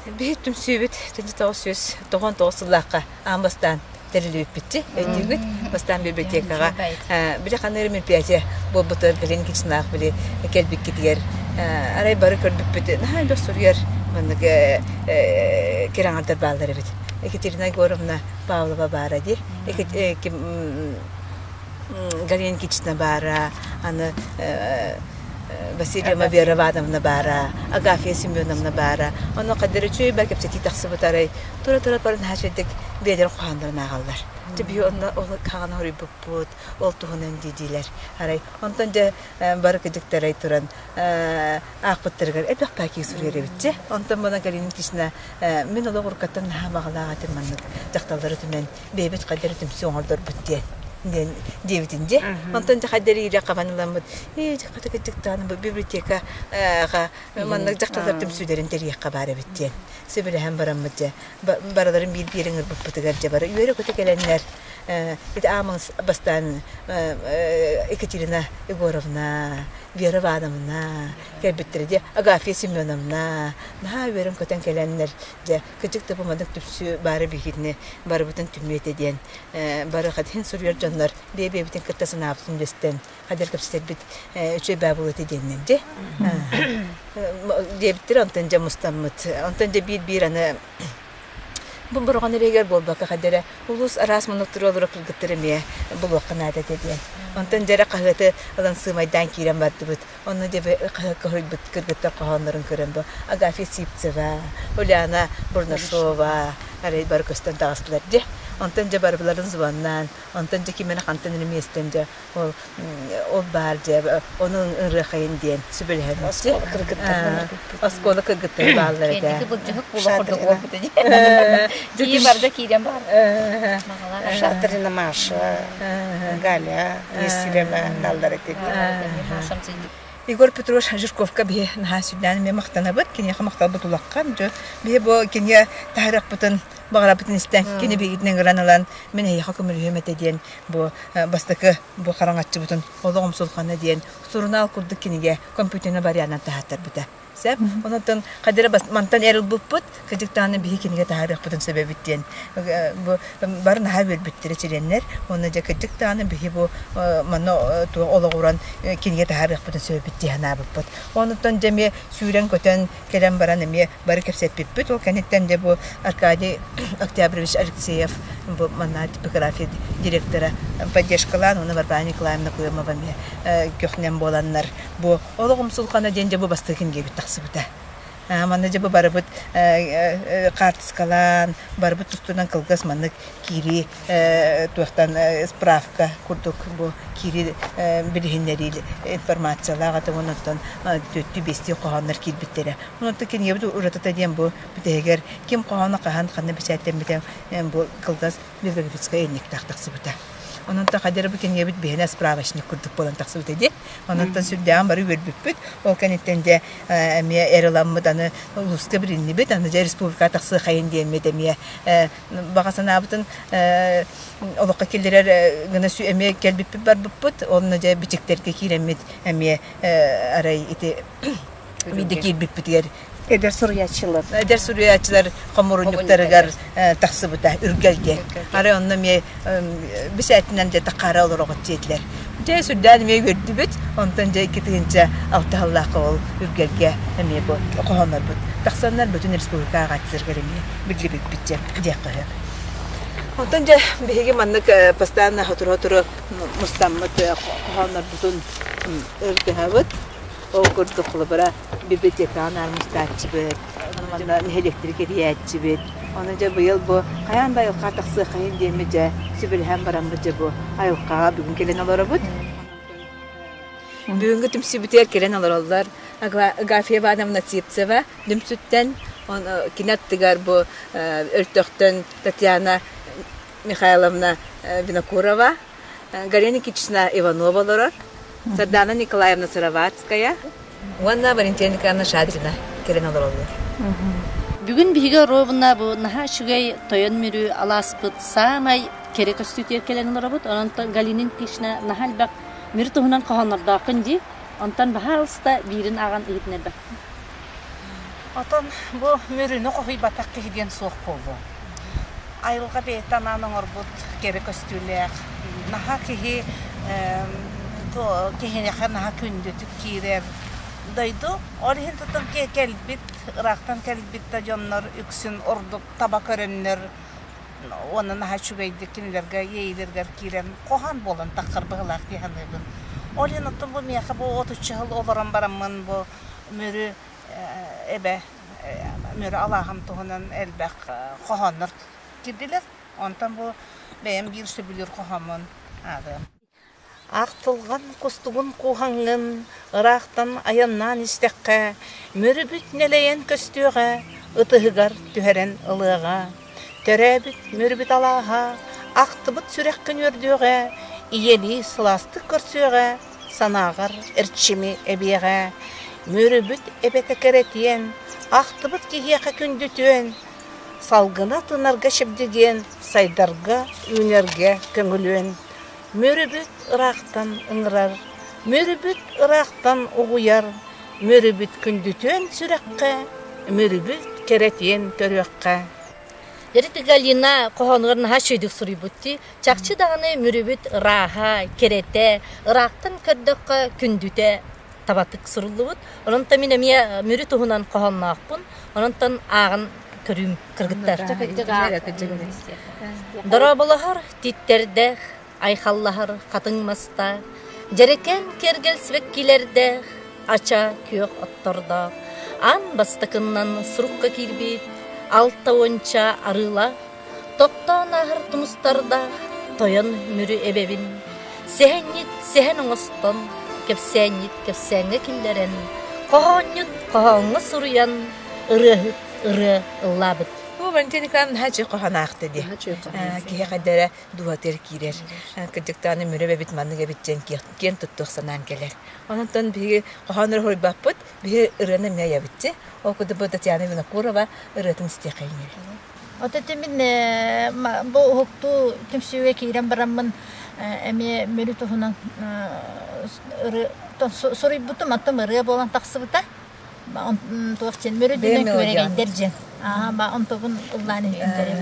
Биһи түмсүүбүт 1999 сыллаахха аан бастаан тэриллибиппитчи өйдүүгүт. Бастаан библиотекаҕа били ханыыр мероприятие буолбутугар Галина Никитичнаах били кэлбиккитигэр арай бары көрбүппүт наһаа элбэх суруйар маннык кирэҥэрдэр бааллар эбит. Екатерина Егоровна Павлова баара дии. Галина Никитична баара, аны Васильева Вера Ивановна баара, Агафья Семеновна баара. Ону хаддары үчүгэй ба кэпсэтии тахсыбыт арай тура-тура бары наһаа үчүгэйдик бэйэлэрин хоһооннорун ааҕаллар. Дьэ биһи онно ол хаҕаны хоруйбуппут, ол туһунан дии-диилэр. Арай онтон дьэ бары кыдьыктарай туран аахпыттарыгар элбэх паки суруйар эбит дьэ. Онтон мана Галина Никитична мин олох уруккаттан наһаа баҕалаах этим маннык дьахталлары түмэн бэйэбит хайдары түмсүү оҥордорбут диэн диэн диэбитин дьэ. Онтон дьэ хайдары иирэ хабан ыламмыт ээ хата кыдьыктаан бу библиотекаҕа маннык дьахталлар түмсүүлэрин тэрийиэххэ баар эбит диэн сөбүлэһэн бараммыт дьэ барыларын биир-биир ыҥырбыппытыгар дьэ бары үөрэ-көтө кэлэннэр ити аамаҥ бастаан Екатерина Егоровна, Вера Ивановна кэлбиттэрэ дьэ Агафья Семеновна наһаа үөрэн-көтөн кэлэннэр дьэ кырдьык да бу маннык түмсүү баара биһигини барыбытын түмүө этэ диэн бары хатыһын суруйар дьоннор бэйэ-бэйэбитин кытта санаабытын үллэстэн хадыр кэпсэтэрбит үчүгэй баа буолуо этэ диэннэр дьэ диэбиттэр онтон дьэ мустаммыт онтон дьэ биир-биир аны бу бороҕон эрэгэр буолбакка хадара улуус араас муннуктары олоро кыргыттар эмиэ булуохха наада этэ диэн онтон дьэрэ хаһыаты ылан сыымайдаан киирэн бардыбыт Онно дьэ хаһыакка суруйбут кыргыттар хоһооннорун көрөн бу Агафья Сивцева, Ульяна Бурнашова арай бары көстөн таҕыстылар дьэ. Онтон дьэ барыбыларын звоннаан, онтон дьэ ким эрэ хантан эрэ миэстэн дьэ ол ол баар дьэ ону ырыахайын диэн сүбэлэһэн Оскуола кыргыттарын Оскуола кыргыттара бааллар этэ. Кэнники былдьаһык буола курдук буолбут ини. Дии барда киирэн бар. Шадрина Маша, Галя Нестерева бааллар этэ. Егор Петрович Жирковка биһи наһаа сүрдээн эмиэ махтанабыт. Киниэхэ махталбыт улахан. Дьэ, биһи бу кинигэ таһырахпытын баҕарабытын истэн, кини биһигитин ыҥыран ылан, мин эһиэхэ көмөлөһүөм этэ диэн бу бастакы бу хараҥаччыбытын олох умсулҕана диэн сурунаал курдук кинигэ компьютернай варианынан таһааттарбыта. Сөп. Онон хадыра мантан эр ылбыппыт, кырдьыктааны биһи кинигэ таһаарыахпытын сөбөбүт диэн бу бары наһаа үөрбүттэрэ чилиэннэр. Уонна дьэ кырдьыктааны биһи бу манна туох олоҕуран кинигэ таһаарыахпытын сөбөбүт дии санаабыппыт. Онуттан дьэ эмиэ сүүрэн-көтөн кэлэн баран эмиэ бары кэпсэппиппит. Ол кэнниттэн дьэ бу Аркадий Октябрьевич Алексеев бу манна типография директора поддержкалаан уонна Варвара Николаевна Куемова эмиэ көхнөн буоланнар бу Олох умсулҕана диэн дьэ бу бастакы кинигэбит тахсыбыта. Манна дьэ бу барыбыт хаартыскалаан, барыбыт тустунан кылгас маннык киирии туохтан справка курдук бу киирии билиһиннэрии информациялаах этэ уонна оттон түөртүү-биэстии хоһооннор киирбиттэрэ. Онон кинигэбит уратыта диэн бу бүтэһигэр ким хоһооно хаһан ханна бэчээттэммитэ бу кылгас биографическай ыйынньыктаах тахсыбыта. Онон хадьара бу кинигэбит биһиэнэ справочник курдук буолан тахсыбыта дии. Онон сүрдээҕин бары үөрбүппүт. Ол кэнниттэн дьэ эмиэ эр ыламмыт аны улууска билиннибит, аны дьэ республикаҕа тахсыахайын диэммит эмиэ баҕа санаабытын олоххо киллэрэр гына эмиэ кэлбиппит барбыппыт. Онно дьэ бичиктэргэ киирэммит эмиэ арай ити биирдэ киирбиппитигэр Эдэр суруйааччылар. Эдэр суруйааччылар хомуурунньуктарыгар тахсыбыта Үргэл диэн. Арай онно эмиэ бисээтинэн дьэ таххаара олороҕут диэтилэр. Дьэ сүрдээн эмиэ үөрдүбүт. Онтон дьэ 2006 сыллаахха ол Үргэлгэ эмиэ бу хоһооннорбут тахсаннар бүтүн республика ааҕааччыларыгар эмиэ биллибиппит дьэ диэххэ сөп. Онтон дьэ биһиги маннык постоянно сотору-сотору мустаммыт хоһооннорбутун ырытыһабыт. Ол курдук холобура библиотекаҕа наар мустааччыбыт, манна нэһилиэктэри кэрийээччибит. Ону дьэ быйыл бу хайаан да айылҕаҕа тахсыаххайын диэммит дьэ сүбэлэһэн бараммыт дьэ бу айылҕаҕа бүгүн кэлэн олоробут. Бүгүҥҥү түмсүүбүтүгэр кэлэн олороллор Агафья Ивановна Сивцева Дүмсүттэн, кини аттыгар бу Өлтөхтөн Татьяна Михайловна Винокурова, Галина Никитична Иванова олорор, Сардаана Николаевна Сыроватская уонна Валентина Николаевна Шадрина кэлэн олороллор. Бүгүн биһиги оруобуна бу наһаа үчүгэй Тойон Мүрү алааспыт саамай кэрэ көстүүтүгэр кэлэн олоробут. Онон Галина Никитична наһаа элбэх Мүрү туһунан хоһооннордооххун дии. Онтон баһаалыста биирин ааҕан иһитинэрбэккин. Отон бу Мүрүнү хоһуйбатах киһи диэн суох буолуо. Айылҕа бэйэтэ анаан оҥорбут кэрэ көстүүлээх, наһаа киһи киһиэхэ наһаа күндүтүк киирэр дойду. Ол иһин тутан кэлбит, ыраахтан кэлбит да дьоннор үксүн ордук таба көрөннөр уонна наһаа үчүгэйдик кинилэргэ иэйиилэригэр киирэн хоһоон буолан таххар быһыылаах дии саныыбын. Ол иһин оттон бу миэхэ бу отучча сыл олорон бараммын бу Мүрү эбэ Мүрү алааһын туһунан элбэх хоһооннор киирдилэр. Онтон бу бэйэм биир сөбүлүүр хоһооммун ааҕыам. Ахтылҕан кустугун кууһаҥҥын ыраахтан айаннаан истэххэ, Мүрүбүт нэлэйэн көстүөҕэ, ытыһыгар түһэрэн ылыаҕа. Төрөөбүт Мүрүбүт алааһа, ахтыбыт сүрэххин үөрдүөҕэ, ийэлии сылаастык көрсүөҕэ, санааҕар эрчими эбиэҕэ. Мүрүбүт эбэтэ кэрэтиэн, ахтыбыт киһиэхэ күндүтүөн, салгына тынарга чэбдигиэн, сайдарга, үүнэргэ көҥүлүөн. Мүрүбүт ыраахтан ыҥырар, Мүрүбүт ыраахтан угуйар, Мүрүбүт күндүтүөн сүрэххэ, Мүрүбүт кэрэтиэн көрүөххэ. Дьэ Галина хоһоонугар наһаа үчүгэйдик суруйбут дии. Чахчы даҕаны Мүрүбүт ырааһа, кэрэтэ, ыраахтан көрдөххө күндүтэ табатык суруллубут. Онон мин эмиэ Мүрү туһунан хоһоонноохпун. Онон ааҕан көрүүм кыргыттар. Дорооболоһор тииттэрдээх, айхаллаһар хатыҥ мастаах, дьэрэкээн киэргэл сибэккилэрдээх, ача күөх оттордоох, аан бастакыннан сурукка киирбит 60 арыылаах, тохтоон ааһар тумустардаах тойон Мүрү эбэбин, сэһэнньит сэһэн оҥостон, кэпсээнньит кэпсээҥҥэ киллэрэн, хоһоонньут хоһооҥҥо суруйан, ырыаһыт ырыа ыллаабыт. Бу Валентина Николаевна наһаа үчүгэй хоһоон аахта дии. Киһи хайдара дууһатыгар киирэр. Кырдьыктааны Мүрү эбит маннык эбит диэн киэн туттуох санаан кэлэр. Онон биһиги хоһооннору хоруйбаппыт, биһиги ырыаны эмиэ айабыт дии. Ол курдук бу Татьяна Винокурова ырыатын истиэххэйин От ити мин бу уһуктуу түмсүүгэ киирэн бараммын эмиэ Мүрү туһунан суруйбутум, оттон ырыа буолан тахсыбыта. Туох диэн Мүрү дьүнэн күөрэгэйдэр диэн. Аа, онтубун ыллаан иһиттэрим.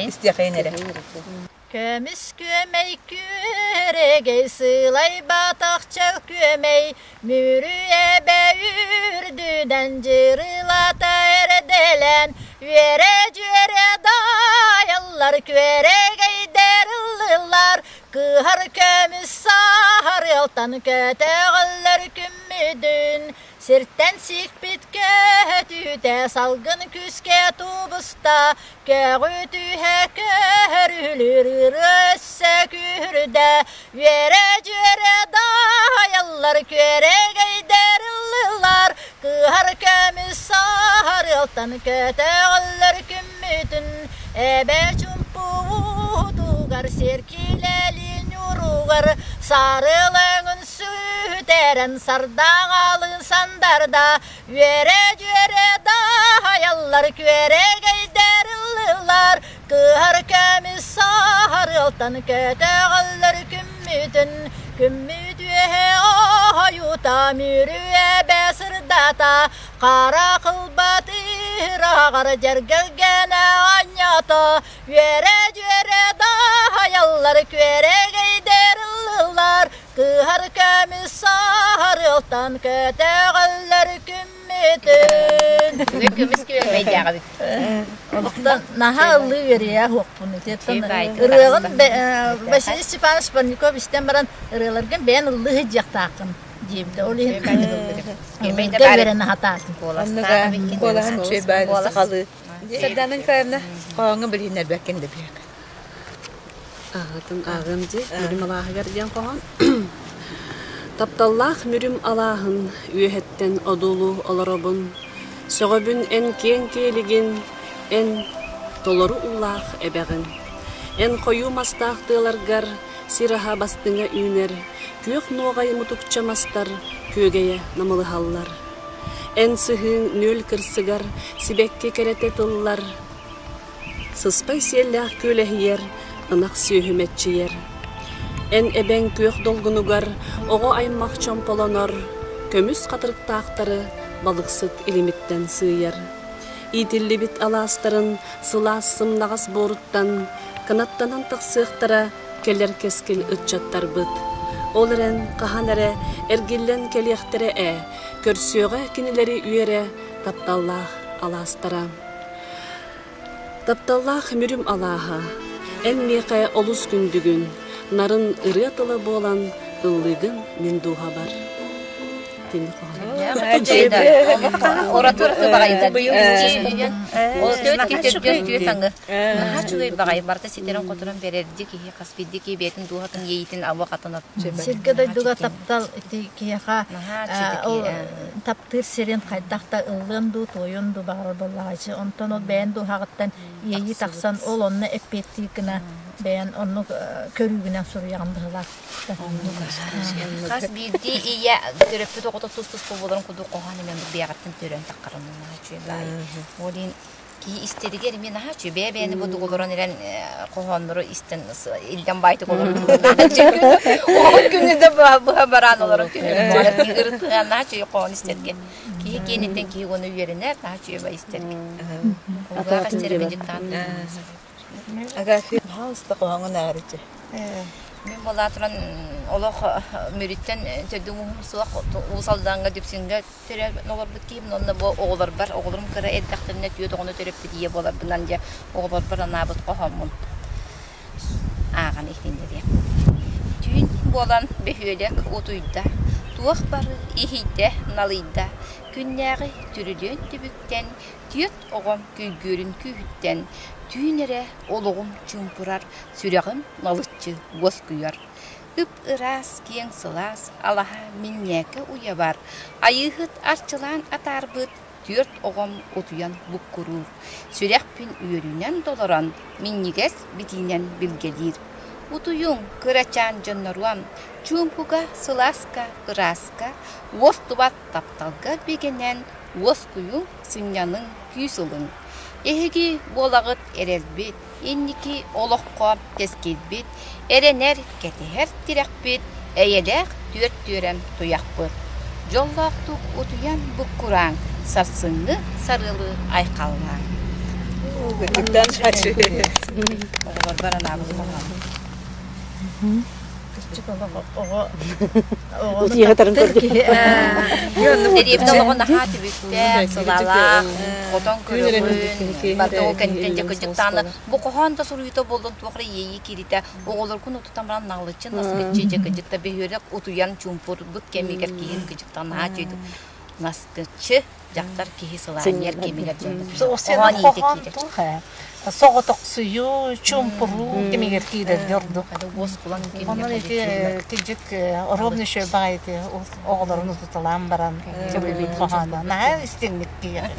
Истиэхэйин эрэ. Көмүс күөмэй күөрэгэй сылайбатах чөл күөмэй Мүрү эбэ үрдүнэн дьырылата эрдэлэн Үөрэ-дьүөрэ дайаллар күөрэгэйдэр ыллыыллар Кыһар көмүс саһарыалтан көтөҕөллөр күммүтүн Сиртэн сикпит көһөтүүтэ салгын күүскэ тубуста, көҕүтүһэ көһөрүлүр ырыа өссө күүһүрдэ, үөрэ-дьүөрэ даайаллар, күөрэгэйдэр ыллыыллар, кыһар көмүс саһарыалтан көтөҕөллөр күммүтүн, эбэ чумпу уутугар сиркилэлиин ньууругар сарыл өҥүн Сүтэрэн сардаҥалыы сандарда, үөрэ-дьүөрэ даһайаллар, күөрэгэйдэр ыллыыллар, кыһар көмүс саһарыалтан көтөҕөллөр күммүтүн, күммүт үөһэ оһойута, Мүрү эбэ сырдата, хара кылбат ыраҕар дьэргэлгэнэ анньата, Үөрэ-дьүөрэ даһайаллар, күөрэгэйдэр ыллыыллар, кыһар көмүс саһарыалтан көтөҕөллөр күммүтүн. Көмүс күөрэгэйдээҕибит. Олохтон наһаа ыллыы үөрүйээх уохпун. Ырыаҕын Василий Степанович Парников истэн баран ырыаларгын бэйэн ыллыы сылдьыахтааххын диэбитэ. Ол иһин үөрэнэ сатаатым. Куолаһын үчүгэй сахалыы. Сардаана Николаевна, хоһооҥҥо билиһиннэрбэккин да биһиэхэ. Аҕатын ааҕыам дии, Мүрүм алааһыгар диэн хоһоон. Тапталлаах Мүрүм алааһын үөһэттэн одуулуу олоробун. Сөҕөбүн эн киэҥ киэлигин, эн толору уулаах эбэҕин. Эн хойуу мастаах тыаларгар сир аһа бастыҥа үүнэр, күөх нуоҕай мутукча мастар күөгэйэ намылыһаллар. Эн сыһыыҥ нүөл кырсыгар сибэкки кэрэтэ тыллар, сыспай сиэллээх күөлэһийэр, ынах сүөһү мэччийэр. Эн эбэҥ күөх долгунугар оҕо аймах чомполонор, көмүс хатырыктаахтары балыксыт илимиттэн сыыйар. Иитиллибит алаастарын сылаас сымнаҕас буоруттан кынаттанан тахсыахтара кэлэр кэскил ыччаттарбыт. Ол эрэн хаһан эрэ эргиллэн кэлиэхтэрэ ээ, көрсүөҕэ кинилэри үөрэ тапталлаах алаастара. Тапталлаах Мүрүм алааһа, эн миэхэ олус күндүгүн, нарын ырыа тыла буолан ыллыыгын мин дууһабар. Тини Ураты-ураты баҕайыта Ол төрт киһи түөрт аҥы. Наһаа үчүгэй баҕайы барыта ситэрэн-хоторон бэрэрди киһи хас биирдии киһи бэйэтин дууһатын иэйиитин ауа хатанар. Сиргэ дойдуга таптал ити киһиэхэ ол таптыыр сирин хайдах да ыллыан дуу, туойуон дуу баҕарар буоллаҕа. Онтон ол бэйэн дууһаҕыттан иэйии тахсан ол онно эппиэттиир гына бэйэн оннук көрүүгүнэн суруйаҕын быһыылаах. Хас биирдии ийэ төрөппүт оҕото тус-туспа буоларын курдук хоһоон эмиэ бэйэҕиттэн төрөөн таххарын наһаа үчүгэй баай. Ол иһин киһи истэригэр эмиэ наһаа үчүгэй бэйэ-бэйэни бу олорон эрэн хоһооннору истэн илдьэн баайтык олорон ол күнү да быһа бараан олорон түһэр ырытыһан наһаа үчүгэй хоһоон истэргэ. Киһи киэниттэн киһи уону үөрэнэр наһаа үчүгэй бай истэргэ. Кулгаах истэргэ дьыктаан. Агафья, пожалуйста, хоһооҥҥун ааҕарыччы. Мин буолаа туран олох Мүрүттэн төрдүм уһум суох Уус Алдаҥҥа Дүпсүҥҥэ төрөөн олорбут киһим онно бу оҕолорбор оҕолорум кыра эрдэхтэринэ түөрт оҕону төрөппүт ийэ буоларбынан дьэ оҕолорбор анаабыт хоһооммун ааҕан иһитиннэриэм. Түүн буолан бөһүөлэк утуйда, туох бары иһийдэ, налыйда, күннээҕи түрүлүөн түбүктэн түөрт оҕом күйгүөрүн күүһүттэн түүн эрэ олоҕум чуумпурар, сүрэҕим налыччы уоскуйар. Ып-ыраас, киэҥ сылаас алаһа минньээкэ уйабар Айыыһыт арчылаан атаарбыт түөрт оҕом утуйан буккуруур, сүрэхпин үөрүүнэн толорон, минньигэс битиинэн билгэлиир. Утуйуҥ, кырачаан дьонноруом, чуумпуга, сылааска, ырааска, уостубат тапталга бигэнэн Уоскуйуҥ, сынньаныҥ, күүс ылыҥ. Эһиги буолаҕыт эрэлбит, инники олоххо кэскилбит, эрэнэр, кэтэһэр тирэхпит, эйэлээх түөрт түөрэм туйахпыт. Дьоллоохтук утуйан буккурааҥ, сарсыҥҥы сарыалы айхаллааҥ. Оҕолорбор анаабыт хоһоон. Дэриэбинэ олоҕо наһаа түбүктээх, сылаалаах, хотон көрөҕүн, барыта ол кэнниттэн дьэ кырдьык даҕаны бу хоһоон да суруйуута буоллун туох эрэ иэйии кииритэ оҕолоргун утутан баран наҕылыччы наскыччы дьэ кырдьык да бөһүөлэк утуйан чуумпурбут кэмигэр киһи кырдьык да наһаа үчүгэйдик наскыччы дьахтар киһи сылаанньар кэмигэр хоһоон иитэ киирэр. Соҕотохсуйуу, чуумпуруу кэмигэр киирэргэ ордук. Онон ити кырдьык ровно еще баҕайы оҕолорун утуталаан баран сөбүлүүр хоһооно. Наһаа истиҥник киирэр.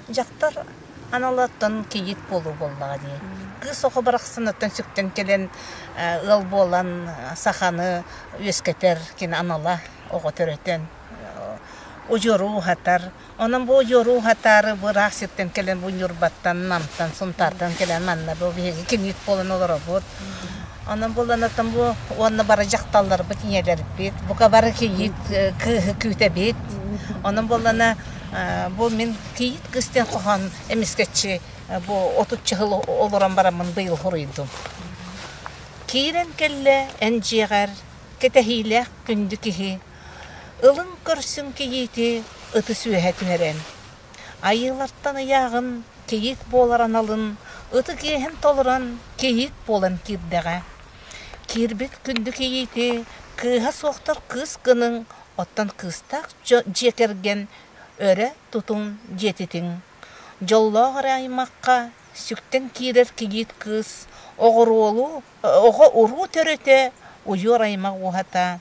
Дьахтар аналаттан кийиит буолуу буоллаҕа дии. Кыыс оҕо барахсан оттон сүктэн кэлэн ыал буолан саханы үөскэтэр кини анала оҕо төрөтөн удьуору ууһатар. Онон бу удьуору ууһатаары бу ыраах сиртэн кэлэн бу Ньурбаттан, Намтан, Сунтаартан кэлэн манна бу биһиги кийиит буолан олоробут. Онон буолан оттон бу уонна бары дьахталларбыт, ийэлэрбит, бука бары кийиит кыыһы күүтэбит. Онон буоллана бу мин кийиит кыыс диэн хоһоон эмискэччи бу отучча сыл олорон бараммын быйыл хоруйдум. Киирэн кэллэ эн дьиэҕэр кэтэһиилээх күндү киһи Ылыҥ көрсүҥ кийиити ытыс үөһэ түһэрэн, Айыылартан ыйааҕын кийиит буолар аналын ытык иэһин толорон кийиит буолан киирдэҕэ. Киирбит күндү кийиити кыыһа суохтар кыыс гыныҥ, оттон кыыстаах дьиэ кэргэн өрө тутуҥ дьиэтитиҥ. Дьоллоох эрэ аймахха сүктэн киирэр кийиит кыыс оҕуруолу оҕо уруу төрүтэ, уйуор аймах уоһата,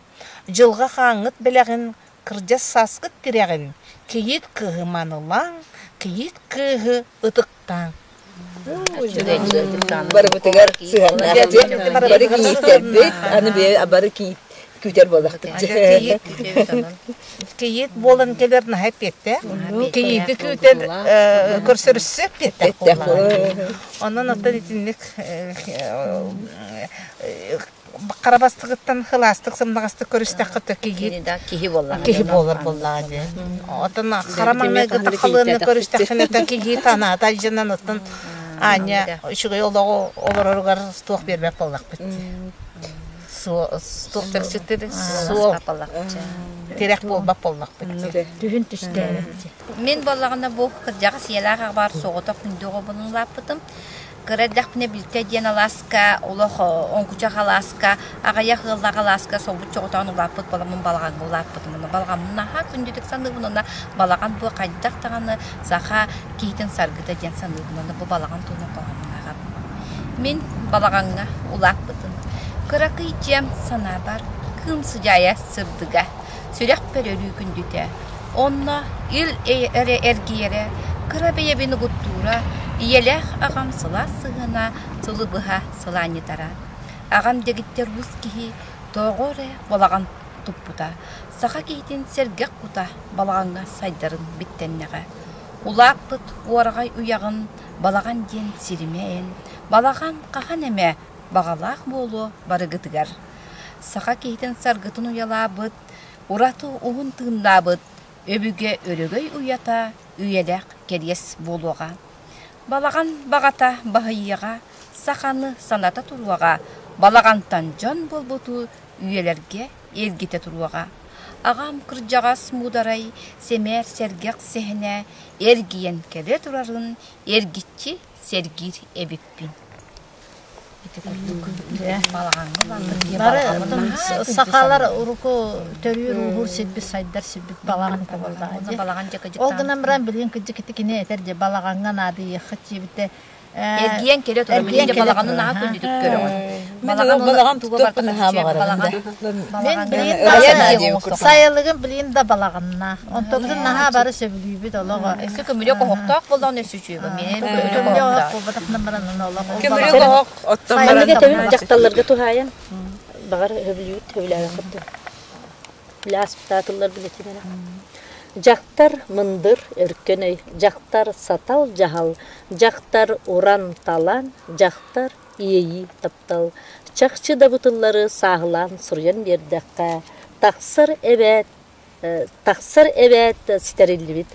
дьылҕа хааҥҥыт бэлэҕин, кырдьас сааскыт тирэҕин, кийиит кыыһы манылааҥ, кийиит кыыһы ытыктааҥ. Барыбытыгар сыһыаннаах бары кийииттэрбит, аны бары кийиит күүтэр буоллахпыт. Кийиит буолан кэлэр наһаа эппиэттээх. Кийиити күүтэр көрсөрүссэ эппиэттээх буолар. Онон оттон итинник Хара бастыгыттан хылаастык сымнаҕастык көрүстэххэ то киһи киһи буоллаҕа киһи буолар буоллаҕа дии. Отон хара маҥнайгы халыаны көрүстэххинэ то киһи танаата алдьанан оттон аанньа үчүгэй олоҕу олороругар туох биэрбэт буоллахпыт дии. Суох суол тирэх буолбат буоллахпыт дии. Түһүн түстээбэт. Мин буоллаҕына бу кырдьаҕас ийэлээх аҕабар соҕотох күндү оҕобун улааппытым. Кыра эрдэхпинэ Билтэ диэн алааска, олох оҥкучах алааска, аҕыйах ыаллаах алааска солбут чоҕотоон улааппыт буоламмын балаҕаҥҥа улааппытым. Онно балаҕаммын наһаа күндүтүк саныыбын уонна балаҕан бу хайдах даҕаны саха киһитин саргыта диэн саныыбын. Онно бу балаҕан туһунан хоһоонун ааҕабын. Мин балаҕаҥҥа улааппытым. Кыракый дьиэм санаабар кыым сыдьаайа сырдыга, сүрэхпэр өрүү күндүтэ. Онно ил эрэ эргийэрэ, кыра бэйэбин угуттуура, ийэлээх аҕам сылаас сыһыана сылы быһа сылаанньытара. Аҕам дэгиттэр уус киһи тоҕо эрэ балаҕан туппута, саха киһитин сэргэх кута балаҕаҥҥа сайдарын биттэннэҕэ. Улааппыт уораҕай уйаҕын балаҕан диэн сиримэ эн, балаҕан хаһан эмэ баҕалаах буолуо барыгытыгар. Саха киһитин саргытын уйалаабыт, ураты уһун тыыннаабыт өбүгэ өрөгөй уйата үйэлээх кэриэс буолуоҕа. Балаҕан баҕата баһыйыаҕа, саханы саната туруоҕа, балаҕантан дьон буолбуту үйэлэргэ эргитэ туруоҕа. Аҕам кырдьаҕас муударай, сэмээр сэргэх сэһэнэ эргийэн кэлэ турарын эргиччи сэргиир эбиппин. Бары сахалар уруку төрүүр ууһуур сирбит сайдар сирбит балаҕан буоллаҕа дии. Ол гынан баран билигин кырдьык ити кини этэр дии балаҕаҥҥа наадыйыаххыт диэбитэ. Эргийэн кэлэ турар. Билигин балаҕаны наһаа күндүтүк көрөҕүн. Балаҕан туга наһаа баҕарабын да. Мин билигин да сайылыгым билигин да балаҕаннаах. Онтон наһаа бары сөбүлүүбүт олоҕо. Өссө көмүлүөк оһохтоох буоллаҕына өссө үчүгэй. Мин көмүлүөк оһох буолбатахына баран олох. Көмүлүөк оһох оттон баран. Маннык дьахталларга туһаайан баҕар сөбүлүүбүт сөбүлээбэххит дуо? Ааспытаатыллар билэтинэрэ. Дьахтар мындыр өркөн өй, дьахтар сатал дьаһал, дьахтар уран талан, дьахтар иэйии таптал. Чахчы да бытыллары сааһылаан суруйан биэрдэххэ, тахсар эбээт, тахсар эбээт ситэриллибит.